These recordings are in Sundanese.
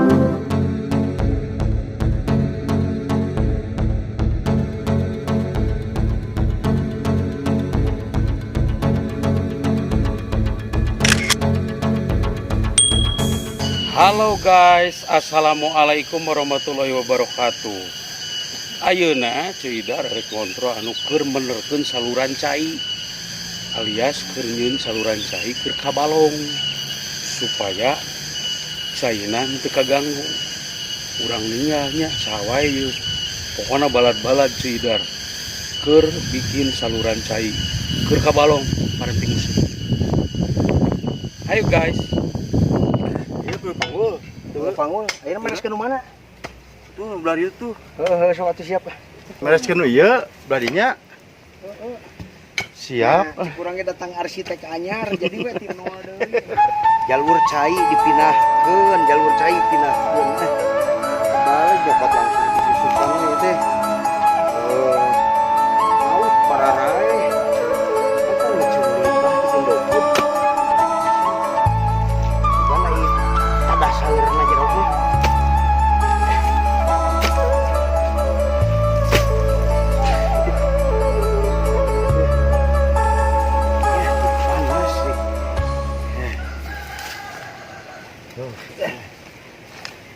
Halo guys, assalamualaikum warahmatullahi wabarakatuh. Ayeuna Ceu Idar rek ngontrol anu keur menerkeun saluran cai, alias keur nyieun saluran cai keur kabalong supaya caina teu kaganggu. Urang ningal nya saha wae yeuh. Pokona balad-balad Ceu Idar keur bikin saluran cai keur kabalong parenting musim. Ayo guys. Iya tuh panggul. Tuh panggul. Ayeuna mereskeun nu mana? Tuh belah dieu tuh. Heeh, sok atuh siap. Mereskeun nu ieu belah dinya. Siap. Nah, kurangnya datang arsitek anyar jadi we ti nol deui. Jalur cai dipindahkeun, jalur cai pindahkeun. Eh. Balik nyokot langsung disusukan ieu teh. Eh, maut pararae. Eta ngeceuli bah bikin doput. Mana ieu tadah saurna jero mah. Ya, panas nih. Tuh.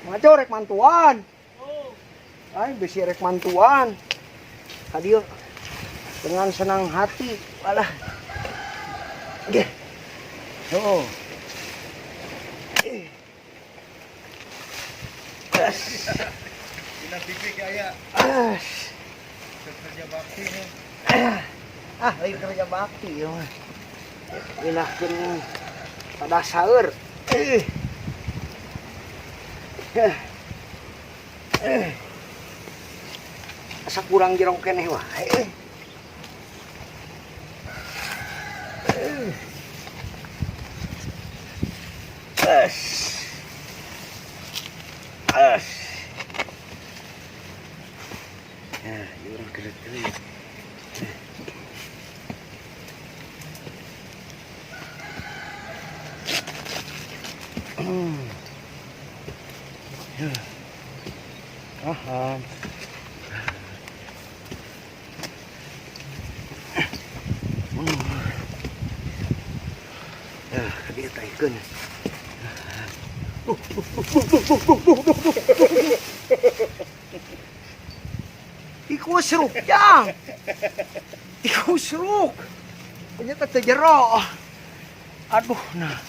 Ngaco rek mantuan. Ay, bisi rek mantuan. Hadir dengan senang hati. Alah. Geh. Tuh. As. Dina TV aya As. kerja bakti nih. Ah, lain kerja bakti ya mah. Mindahkeun pada saeur. Eh. Eh. Eh. Asa kurang jero keneh wae. Eh. Eh. As. As. Ya, ieu urang gelut deui. Ya. Paham. Ya, dia taikeun. Iku seruk, jang. Iku seruk. Ternyata teu jero. Aduh, nah.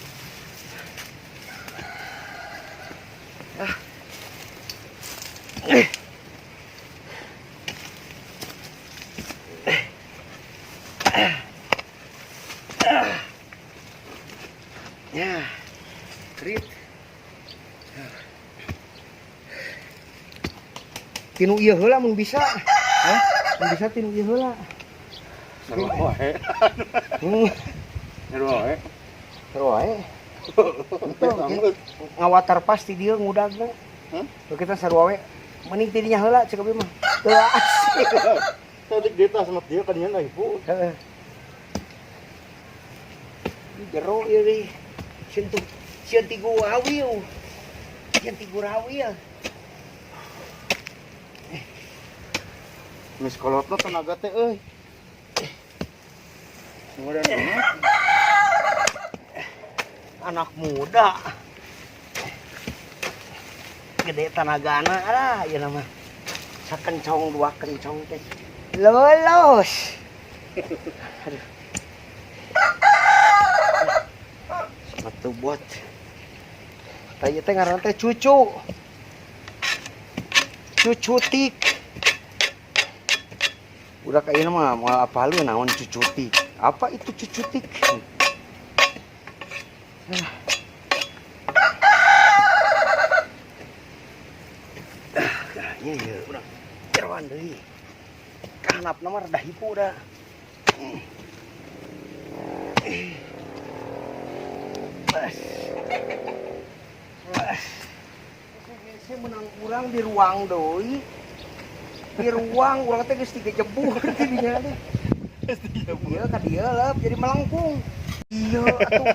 Ah. Eh. Eh. Ah. Ya. Rit. Tinu ieu heula mun bisa. Hah? Mun bisa tinu ieu heula. Sarua wae. Sarua wae. Sarua wae. Itu ngawatar pasti dia ngudagna. Hah? Kita sarua we. Mending ti dinya heula cek abi mah. Teu asik. Tadi dia tas sama dia kan nya ibu. Heeh. Ini jero ieu deui. Sieun tu sieun ti gurawil. Sieun ti gurawil. Geus kolotna tenaga teh euy. Muda Anak muda. Gede tenagana lah ieu mah. Sakencong dua kencong teh. Lolos. Aduh. Sepatu bot. Tanya teh ngaranna teh cucu. Cucutik. Udah kayaknya mah mau apa lu naon cucutik. Apa itu cucutik? Ah, kayaknya ya urang jeroan deui. Kahanapna mah rada hipu dah. Bas. Bas. Saya menang urang di ruang deui. Di ruang urang teh geus digejebur di dinya teh. Iya ka dieu leup jadi melengkung. Iya atuh.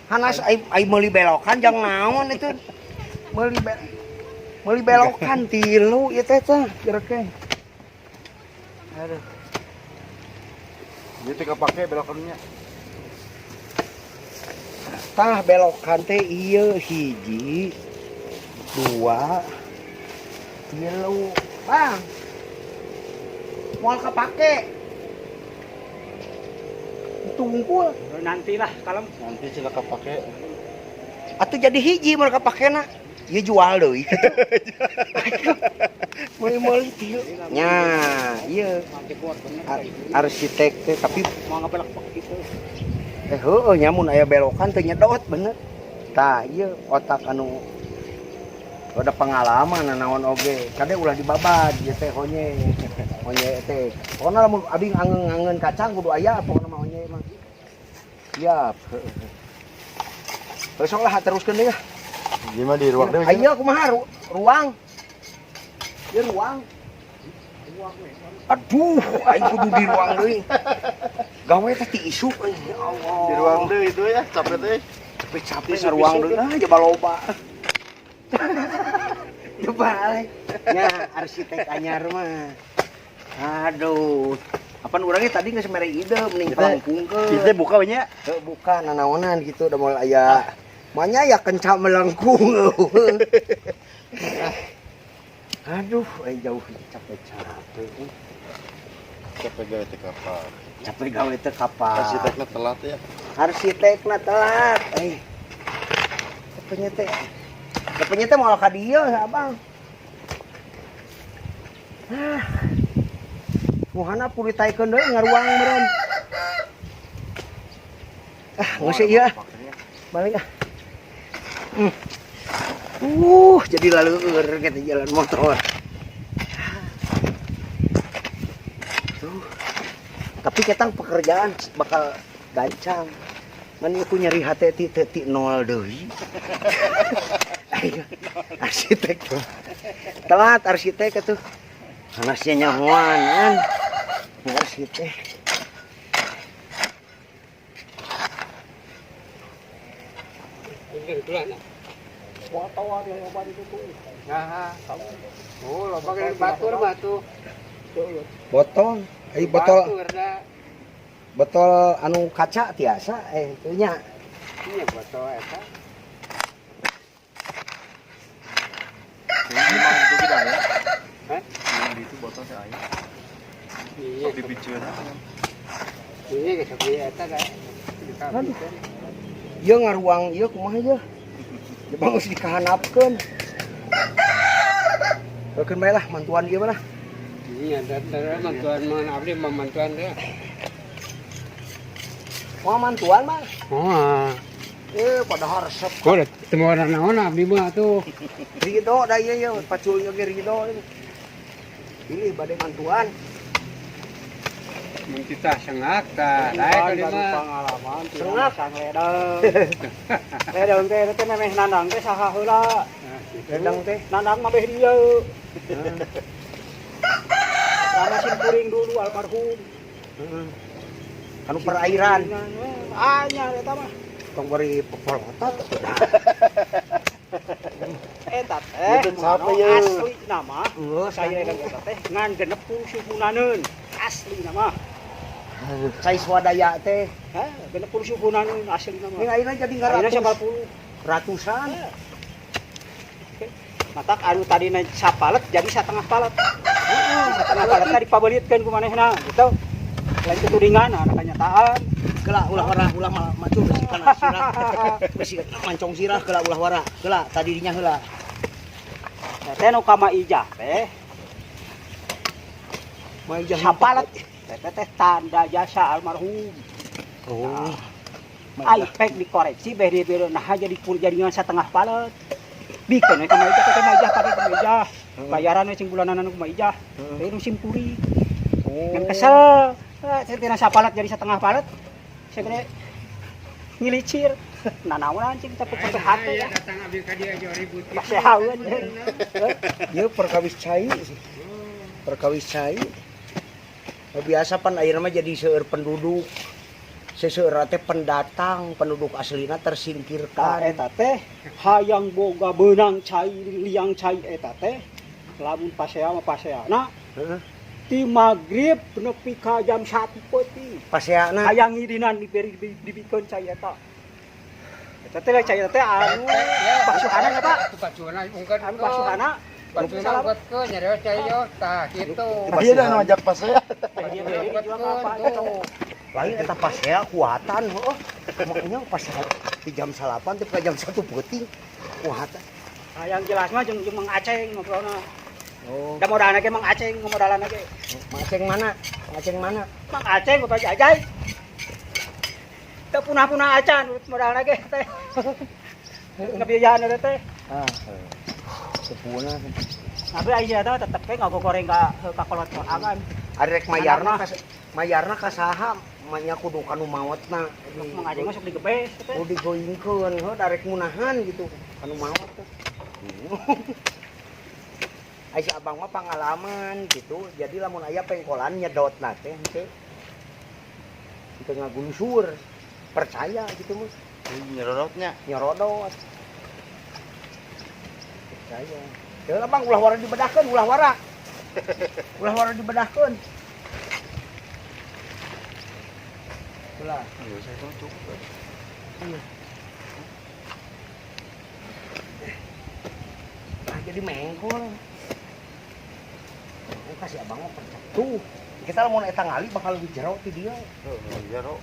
Hanas ai ai meuli belokan jang naon itu. Meuli belokan tilu ieu teh tah jereke. Aduh. Ieu teh kapake belokannya. Tah belokan teh ieu hiji, dua, tilu. Bang. Moal kapake. Tungkul. Nantilah kalem. Nanti sila kapake. Atuh jadi hiji moal kapakena. Ieu jual deui kitu. Meuli-meuli tilu. Nya, ieu arsitek teh tapi Mau ngebelok gitu. Heueuh nya mun aya belokan teu nyedot bener. Tah ieu otak anu ada pengalaman naon oge. Kade ulah dibabad ieu teh honye. Honye teh. Pokona lamun abi ngangeun-ngangeun kacang kudu aya pokona mah honye mah. Siap. Heueuh. Sok lah teruskeun deui ah. Ieu mah di ruang deui. Ayo kumaha ruang. Ieu ruang. Aduh, aing kudu di ruang deui. Gawe teh ti isuk euy. Ya Allah. Di ruang deui itu ya, capek teh. Capek-capek ngaruang deui ah jaba loba. Coba nya arsitek anyar mah. Aduh. Apan urangnya tadi geus mere ide mending pelengkungkeun. Kita buka we nya. Heuh, buka nanaonan gitu udah mulai aya. Manya ya kenca melengkung. Aduh, jauh capek-capek. Capek gawe teh kapan? Capek gawe teh kapan? Arsitekna telat ya. Arsitekna telat. Capeknya teh. Capeknya teh moal ka dieu abang. Ah. Muhana puritaikeun deui ngaruang meureun. Ah, geus ieu ah. Balik ah. Jadi laleur gitu jalan motor. Tuh. Tapi ketang pekerjaan bakal gancang. Ngan aku nyeri hati ti ti ti nol deui. Ayo, arsitek tuh. Telat arsitek tuh. Panasnya nyahoan kan. Arsitek. Oh, loba kan batur mah tuh. Botol, botol. Botol anu kaca tiasa teu nya. Iya botol eta. Ini mah itu kita ya. Hah? Yang itu botol teh aya. Iya. Sok dipiceun. Iya geus beli eta da. Aduh. Ieu ngaruang ieu kumaha ieu? Ieu mah geus dikahanapkeun. Keun bae lah mantuan ieu mah lah. Iya, da mantuan mah abdi mah mantuan teh. Moal mantuan mah. Oh. Padahal resep. Kok teu mau naon abdi mah tuh. Ridho da ieu ieu pacul ieu ge ridho. Pilih bade mantuan. Mun titah sengak tah, daek kali mah. Pengalaman Sengak. sang ledeng. Ledeng teh teh memeh nandang teh saha heula. Ledeng teh Nandang mah beh dieu. Lama simkuring dulu almarhum. Heeh. Anu perairan. Anya eta mah. Tong bari pepolotot. Eta teh asli nama. Saya ledeng eta teh ngan 60 sukunaneun. Asli nama. Cai swadaya teh. Hah, 60 sukunaneun asli nama. Ini ayeuna jadi Ayeuna ngaratus. 90. Ratusan. Matak anu tadina sapalet jadi satengah palet. Heeh, satengah palet tadi dipabelitkeun ku manehna gitu. Lain tutudingan anu kenyataan. Kela ulah wara ulah macul besi kana sirah. Besi mancong sirah kela ulah wara. Kela tadi dinya heula. Teh nu ka Maijah teh. Maijah sapalet. Teh teh tanda jasa almarhum. Oh. Ai pek dikoreksi beh di nah jadi jadi ngan satengah palet. Bikeun we ka Maijah teh Maijah pake ka Maijah. Bayaran we sing bulanan ku Maijah. Teh nu simpuri. Ngan kesel. Saya tina sapalet jadi setengah palet. Saya kira ngilicir. Nah, naonan cing capek-capek hati ya. Datang abdi ka dieu aja ribut. Pasehaeun. Ieu perkawis cai. Perkawis cai. Biasa pan ayeuna mah jadi seueur penduduk. Seseueurna teh pendatang, penduduk aslina tersingkirkan. Eta teh hayang boga beunang cai liang cai eta teh lamun pasea mah paseana Heeh. ti magrib nepi ka jam 1 peuting. Paseana Hayang ngidinan diberi dibikeun cai eta. Eta teh cai eta teh anu pasuhana nya Pak. Pasuhana ungkeun. Anu pasuhana. Pasuhana ungkeun nyarios cai yo tah kitu. Iya dah ngajak pasea. Tuh. Lain eta pasea kuatan heuh. Makanya pas di jam 8 teh ka jam 1 peuting kuatan. Nah, yang jelas mah jeung jeung Mang Aceng ngobrolna. Oh, Da modalna ge Mang Aceng ngomodalana ge. Mang Aceng mana? Mang Aceng mana? Mang Aceng ngobrol ajai. Teu punah-punah acan modalna ge teh. Ngabiayaan eta teh. Ah. Sepuna. Tapi aya teh tetep ge ngagogoreng ka kolot sorangan. Ari rek mayarna ka mayarna ka saha? Manya kudu kanu maotna. Mang Aceng mah sok digebes teh. Kudu digoingkeun heuh darek munahan gitu kanu maot teh. Ai si abang mah pangalaman gitu. Jadi lamun aya pengkolan nyedotna teh henteu. Henteu ngagungsur. Percaya gitu mah. Nyerodotnya. Nyerodot. Percaya. Teu lah Bang, ulah wara dibedahkeun, ulah wara. Ulah wara dibedahkeun. Ulah. Iya, saya tahu cukup. Iya. Ah, jadi mengkol. Oh, kasih abang mah percaya. Tuh, kita lamun eta ngali bakal lebih jero ti dia. Heeh, jero.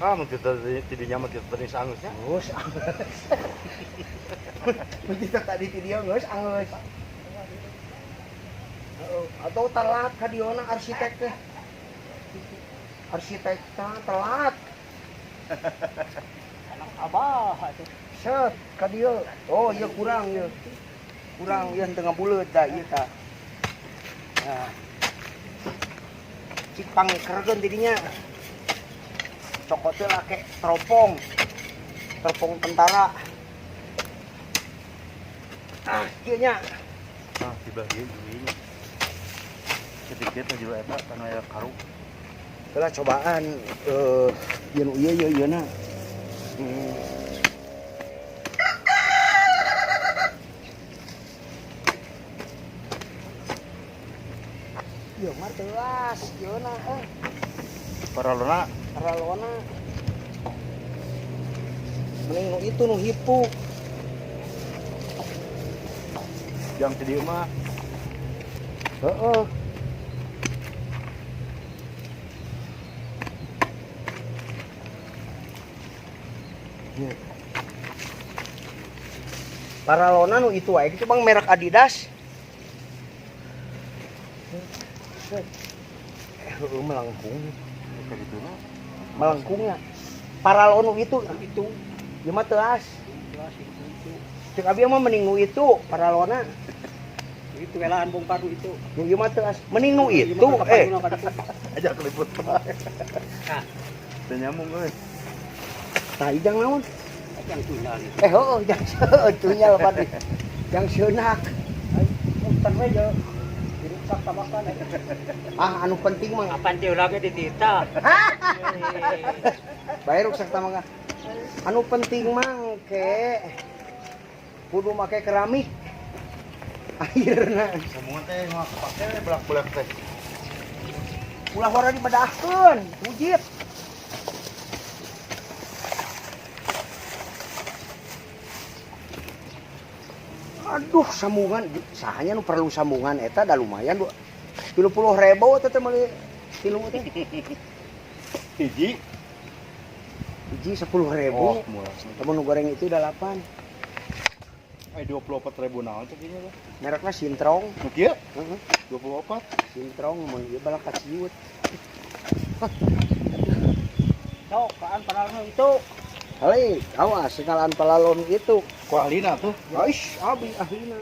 Ah, mun kita tidinya mah kita tadi sanggeusnya. Geus anggeus. Mun kita tadi ti dia geus anggeus. Heeh, atau telat ka diona arsitek teh. Arsitek teh telat. Anak abah atuh. Set ka dieu. Oh, ieu kurang ieu. Kurang ieu henteu ngabuleut da ieu tah. Nah. Cik pangekerkeun tidinya. Cokot teh lake teropong. Teropong tentara. Ah, ieu nya. Ah, di belah dieu ieu. Sedikit aja eta kana aya karuk. Heula cobaan ieu nu ieu ieu ieu na. Ieu mah teuas, ieu na eh. Paralona. Paralona. Mending nu itu nu hipu. Jang ti dieu mah. Heeh. Paralona nu itu wae gitu Bang, merek Adidas. Heueuh melengkung. Melengkungnya. Paralon nu itu Itu. Ieu mah teuas. Jelas itu. Cek abi mah mending nu itu paralona. Itu welaan bongkar nu itu. Nu ieu mah teuas. Mending nu itu eh. Aja keliput. Nah. Teu nyambung euy. Tah ijang naon? Jang tunyal. Heueuh jang seueuh tunyal padi. Jang seunak. Punten we ye. Dirusak tamakan. Ah, anu penting mah Kapan teh ulah ge ditita. Bae ruksak tamakan. Anu penting mah ke kudu make keramik. Akhirna Semua teh mah kepake belak-belak teh. Ulah wara dibedahkeun, wujud. Aduh, sambungan sahanya nu perlu sambungan eta da lumayan 30.000 teh teh meuli tilu teh. Hiji. Hiji 10.000. Oh, murah. Lamun nu goreng itu 8. 24.000 naon cek ieu teh? Merekna Sintrong. Nu kieu? Heeh. 24. Sintrong mun ieu balak kaciut. Sok, kaan paralon itu. Hale, awas sekalan palalon itu. Ku ahlina tuh. Aish, abi ahlina.